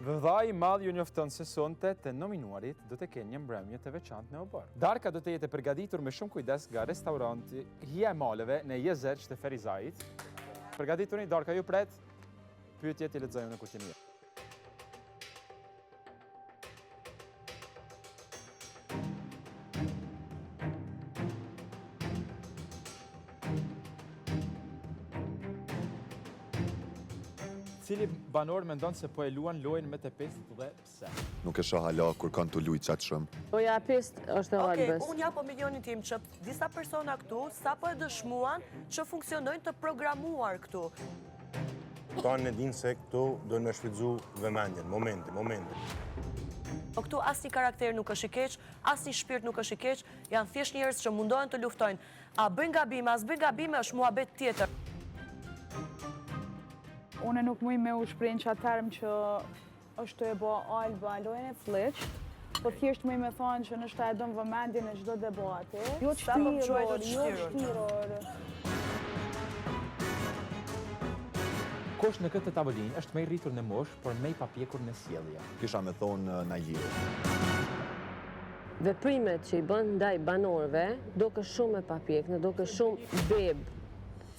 Vëllai i madh ju njofton se sonte të nominuarit do të kenë një mbrëmje të veçantë në oborr. Darka do të jetë e përgatitur me shumë kujdes nga restauranti Hija e Maleve në Jezerç të Ferizajt. Përgatituni, darka ju pret. Pyetjet i lexoj unë kur t'jemi. Cili banor mendon se po e luan lojën me të pistë dhe pse? Nuk e shoh hala kur kanë të lujt qaq shumë. Loja e pistë është e Okej, Albës. unë jap opinionin tim që disa persona këtu sapo e dëshmuan që funksionojnë të programuar këtu. Tanë e dinë se këtu dojnë me shfrytzu vëmendjen, momentin, momentin. Po këtu asnjë karakter nuk është i keq, asnjë shpirt nuk është i keq, janë thjesht njerëz që mundohen të luftojnë. A bëjnë gabime, a s'bëjnë gabime, është muhabet tjetër. Unë nuk muj me u shpreh në qatë term që është tu e bo Alba lojën e flliqt, po thjesht muj me thonë që nështë e don vëmendjen e çdo debati. Jo Sa më shtirur, quajtur jo shtirur. shtirur. Kush në këtë tavolinë është më i rritur në moshë, por më i papjekur në sjellje? Kisha me thonë Najliri. Veprimet që i bën ndaj banorëve, duke shumë e papjeknë, duke shumë beb.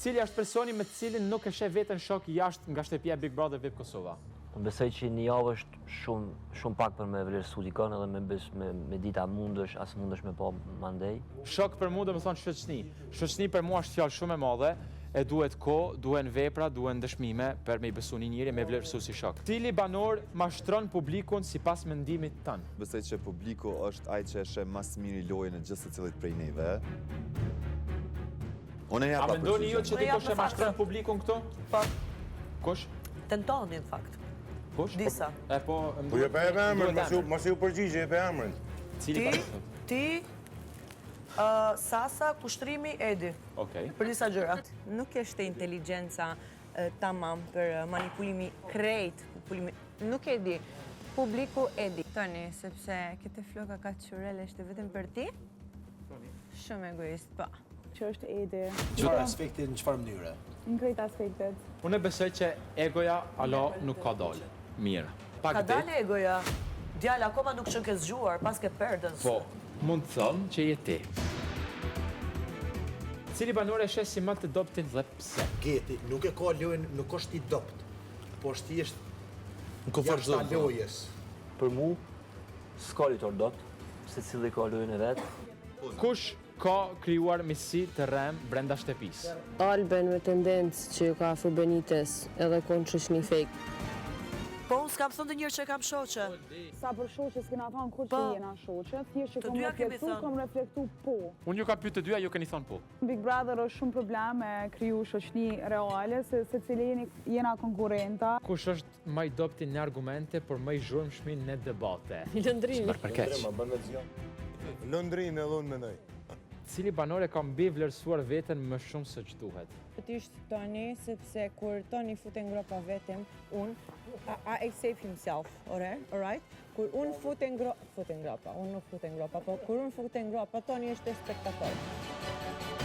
Cili është personi me të cilin nuk e sheh veten shok jashtë nga shtëpia e Big Brother VIP Kosova? Unë besoj që një javë është shumë shumë pak për me vlerësu dikon edhe me bes, me, me ditë a mundesh, a s'mundesh me pa mandej. Shok për mua do të thonë shoqni. Shoqni për mua është fjalë shumë e madhe, e duhet kohë, duhen vepra, duhen dëshmime për me i besu një njeri, me vlerësu si shok. Cili banor mashtron publikun sipas mendimit tënd? Besoj që publiku është ai që e sheh ma së miri lojën e gjithë secilit prej neve. Unë e A japa mendoni ju përgjigjen. që Unë jap dikush në e fakt. mashtron publikun këtu? Po, Kush? tentoni në fakt. Kush? Disa. E po, më Po jepe duhet- emrin, duhet mos ju emër. mos ju përgjigje, jepe emrin. Cili Ti, banor? ti, ë, Sasa, Kushtrimi, Edi. Okej. Për disa gjëra. Nuk është inteligenca e, tamam për e, manipulimi krejt, manipulimi, nuk e di. Publiku e di. Toni, sepse këtë floka ka qurel është vetëm për ti. Shumë egoist, po. Që është Edi. Çfarë aspekti në çfarë mënyre? Në krejt aspektet. Unë besoj që egoja alo nuk ka dalë. Mirë. Pak Ka ditë, dalë egoja. Djalë, akoma nuk qenë ke zgjuar, pas ke perdën. Po, mund të them që je ti. Cili banor e sheh si më të dobtin dhe pse? Geti nuk e ka lojën, nuk është i dobt, po është thjesht Në comfort jashtë zone. po. lojës. Për mu, s'ka lojtar dobt, secili ka lojën e vet. Kush ka krijuar miqësi të rrem brenda shtëpisë? Alben me tendencë që ju ka afru Benitez edhe konë shoqni fake. Po unë s'kam thënë ndonjëherë që e kam shoqe. Sa për shoqe s'kena thonë kur që Po. jena shoqe, thjesht që Të kom dyja kemi reflektu, thënë. kom reflektu po. Unë ju kam pyet të dyja, ju keni thënë po. Big Brother është shumë problem me kriju shoqni reale, se se cili jeni, jena konkurrenta. Kush është më i dobti në argumente, por më i zhurmshmi në debate? Lëndrimi. Për keq. Ma bën me zgjon. Lëndrimi edhe unë mendoj. Cili banor e ka mbi vlerësuar veten më shumë se ç'duhet? Të ishte Toni, sepse kur Toni fute në gropa vetëm, unë, I, I save himself, alright? Alright? Kur unë fute në gropa, fute në gropa, unë nuk fute në gropa, po kur unë fute në gropa, Toni është spektator.